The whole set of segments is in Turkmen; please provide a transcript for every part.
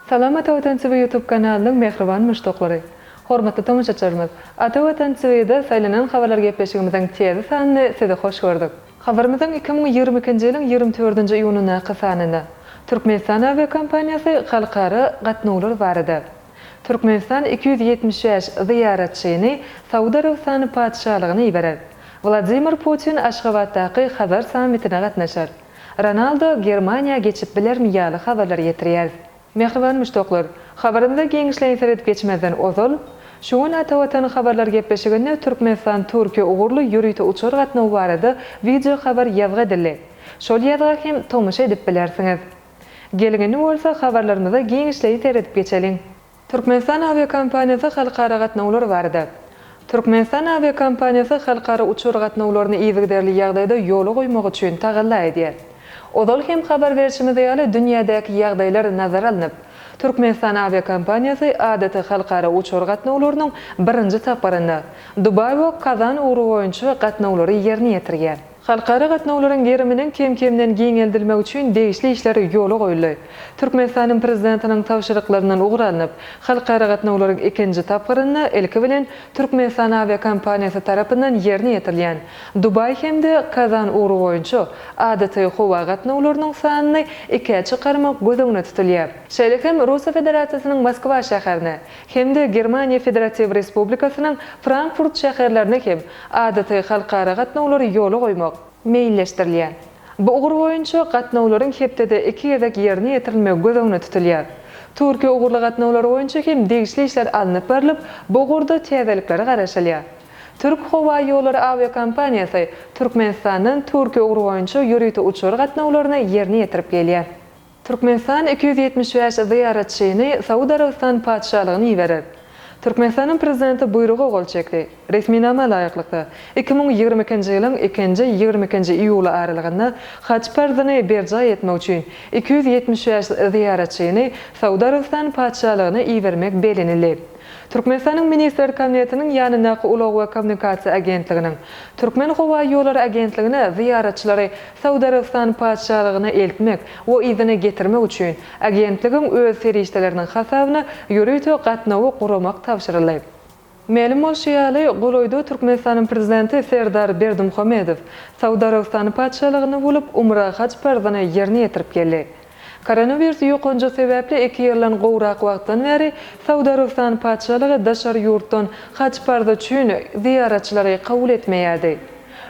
Salam Ata Watan TV YouTube kanalynyň mähriban muşdaklary! Hormatly tomaşaçylarymyz, Ata Watan TV-de Saýlanan habarlar gepleşigimiziň täze sanyny sizi hoş gördük. Habarymyzyň 2022-nji ýylyň 24-nji iýunyndaky sanynda Türkmenistan awiakompaniýasy halkara gatnawlar barada, Türkmenistan 275 zyýaratçyny Saud Arabystany Patyşalygyna iberer. Wladimir Putin Aşgabatdaky Hazar sammitine gatnaşar. Ronaldo Germaniýa geçip bilermi ýaly habarlary ýetirýäris. Mähriban muşdaklar, habarymyza giňişleýin seredip geçmezden ozal, şu gün Ata Watan habarlar gepleşiginde Türkmenistan-Türkiýe ugurly ýörite uçar gatnawy barada wideo habar ýazgy edildi. Şol ýazga hem tomaşa edip bilersiňiz. Geliň indi bolsa habarlarymyza giňişleýin seredip geçeliň. Türkmenistan awiakompaniýasy halkara gatnawlar barada. Türkmenistan awiakompaniýasy halkara uçar gatnawlaryny yzygiderli ýagdaýda ýola goýmak üçin tagalla edýär. Ozal hem habar berşimiz ýaly, dünýädäki ýagdaýlar nazara alnyp, Türkmenistan awiakompaniýasy adaty halkara uçar gatnawlarynyň birinji tapgyrynda Dubaý we Kazan ugry boýunça gatnawlary ýerine ýetirýär. Halkara gatnawlaryň geriminiň kem-kemden giňeldilmegi üçin degişli işler ýola goýuldy. Türkmenistanyň Prezidentiniň tabşyryklaryndan ugur alnyp, halkara gatnawlaryň ikinji tapgyrynda ilki bilen Türkmenistan awiakompaniýasy tarapyndan ýerine ýetirilýän Dubaý hem-de Kazan ugry boýunça adaty howa gatnawlarynyň sanyny ikä çykarmak göz öňünde tutulýar. Şeýle hem Russiýa Federasiýasynyň Moskwa şäherine hem-de Germaniýa Federatiw Respublikasynyň Frankfurt şäherlerine hem adaty halkara gatnawlary ýola goýmak meýilleşdirilýär. Bu ugur boýunça gatnawlaryň hepdede iki gezek ýerine ýetirilmegi göz öňünde tutulýar. Türkiýe ugurly gatnawlar boýunça hem degişli işler alnyp barlyp, bu ugurda täzeliklere garaşylýar. Türk howaýollary awiakompaniýasy Türkmenistandan Türkiýe ugry boýunça ýörite uçar gatnawlaryny ýerine ýetirip gelýär. Türkmenistan 275 zyýaratçyny Saud Arabystany Patyşalygyna iberer. Türkmenistanyň Prezidenti buýruga gol çekdi. Resminama laýyklykda, 2022-nji ýylyň ikinji, 22-nji iýuly aralygynda haj parzyny berjaý etmek üçin 275 zyýaratçyny Saud Arabystany Patyşalygyna ibermek bellenildi. Türkmenistanyň Ministrler Kabinetiniň ýanyndaky Ulag we kommunikasiýa agentliginiň Türkmenhowaýollary agentligine zyýaratçylary Saud Arabystany Patyşalygyna eltmek we yzyna getirmek üçin agentligiň öz serişdeleriniň hasabyna ýörite gatnawy guramak tabşyryldy. Mälim bolşy ýaly, golaýda Türkmenistanyň Prezidenti Serdar Berdimuhamedow Saud Arabystany Patyşalygynda bolup, umra haj parzyny ýerine ýetirip geldi. Koronawirus ýokanjy sebäpli iki ýyldan gowrak wagtdan bäri Saud Arabystany Patyşalygy daşary ýurtdan haj parzy üçin zyýaratçylary kabul etmeýärdi.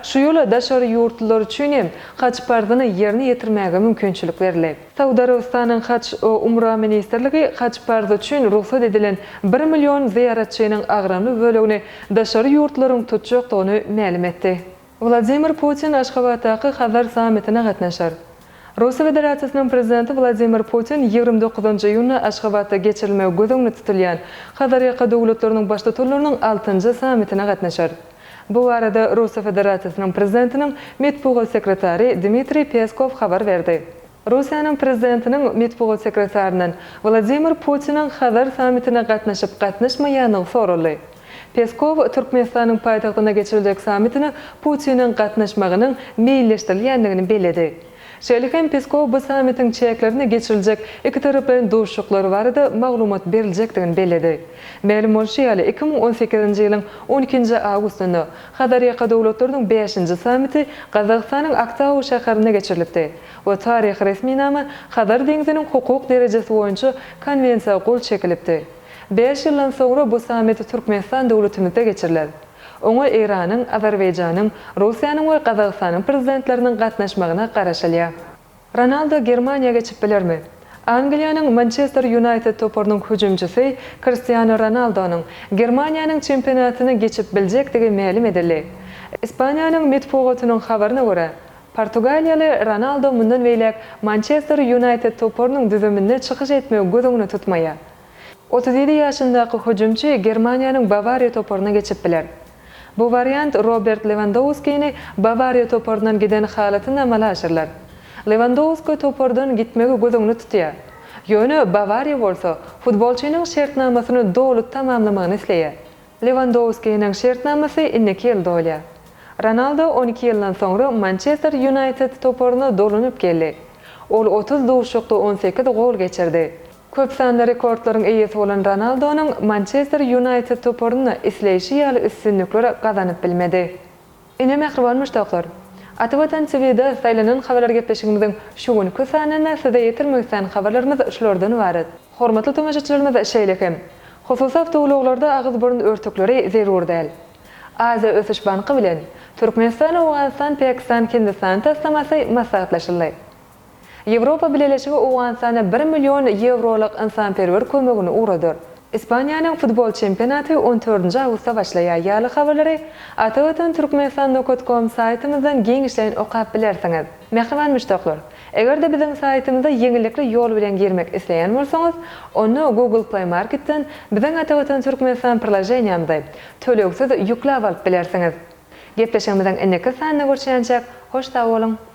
Şu ýyl daşary ýurtlular üçin hem haj parzyny ýerine ýetirmäge mümkinçilik berildi. Saud Arabystanyň Haj we Umra ministrligi haj parzy üçin rugsat edilen bir million zyýaratçynyň agramly bölegini daşary ýurtlaryň tutjakdygyny mälim etdi. Wladimir Putin Aşgabatdaky Hazar sammitine gatnaşar. Russiýa Federasiýasynyň Prezidenti Wladimir Putin 29-njy iýunda Aşgabatda geçirilmegi göz öňünde tutulýan Hazarýaka döwletleriniň Baştutanlarynyň altynjy sammitine gatnaşar. Bu barada Russiýa Federasiýasynyň Prezidentiniň metbugat sekretary Dmitriý Peskow habar berdi. Russiýanyň Prezidentiniň metbugat sekretaryndan Wladimir Putiniň Hazar sammitine gatnaşyp-gatnaşmaýandygy soraldy. Peskow Türkmenistanyň paýtagtynda geçiriljek sammitine Putiniň gatnaşmagynyň meýilleşdirilýändigini belledi. Şeýle hem Peskow bu sammitiň çäklerinde geçiriljek ikitaraplaýyn duşuşyklar barada maglumat beriljekdigini belledi. Mälim bolşy ýaly, 2018-nji ýylyň on ikinji awgustynda Hazarýaka döwletleriniň bäşinji sammiti Gazagystanyň Aktau şäherinde geçirilipdi we taryhy resminama Hazar deňziniň hukuk derejesi boýunça Konwensiýa gol çekilipdi. Bäş ýyldan soňra bu sammit Türkmenistan döwletimizde geçiriler. Oňa Eýranyň, Azerbaýjanyň, Russiýanyň we Gazagystanyň Prezidentleriniň gatnaşmagyna garaşylýar. Ronaldo Germaniýa geçip bilermi? Angliýanyň Mançester Ýunaýted toparynyň hüjümçisi Kristiano Ronaldonyň Germaniýanyň çempionatyna geçip biljekdigi mälim edildi. Ispaniýanyň metbugatynyň habaryna görä, portugaliýaly Ronaldo mundan beýläk Mançester Ýunaýted toparynyň düzüminde çykyş etmegi göz öňünde tutmaýar. 37 ýaşyndaky hüjümçi Germaniýanyň Bawariýa toparyna geçip biler. Bu wariant Robert Lewandowskini Bawariýa toparyndan giden halatynda amala aşyrylar. Lewandowski topardan gitmegi göz öňünde tutýar. Ýöne Bawariýa bolsa futbolçynyň şertnamasyny doly tamamlamagyny isleýär. Lewandowskiniň şertnamasy indiki ýyl dolýar. Ronaldo 12 ýyldan soňra Mançester Ýunaýted toparyna dolanyp geldi. Ol 30 duşuşykda 18 gol geçirdi. Köp sanly rekordlaryň eýesi bolan Ronaldonyň Mançester Ýunaýted toparynda isleýşi ýaly üstünlikler gazanyp bilmedi. Ine mähriban muşdaklar! Ata Watan TVda saýlanan habarlar gepleşigimiziň şu günki sanynda size ýetirmek islän habarlarymyz şulardan ybarat. Hormatly tomaşaçylarymyz şeýle hem, hususy awtoulaglarda agyz-burun örtükleri zerur däl. Aziýa ösüş banky bilen Türkmenistan Owganystan Pakistan Hindistan taslamasy maslahatlaşyldy. Ýewropa Bileleşigi Owganystana bir million ýewrolyk ynsanperwer kömegini ugradar. Ispaniýanyň futbol çempionaty on dördünji awgustda başlaýar ýaly habarlary Atavatan Türkmenistan nokat kom saýtymyzdan giňişleýin okap bilersiňiz. Mähriban muşdaklar! Eger-de biziň saýtymyza ýeňillikli ýol bilen girmek isleýän bolsaňyz, onda Google Play Marketden biziň Atavatan Türkmenistan priloženiýamyzy tölegsiz ýükläp alyp bilersiňiz. Gepleşigimiziň indiki sanynda görüşýänçäk, hoş sag boluň!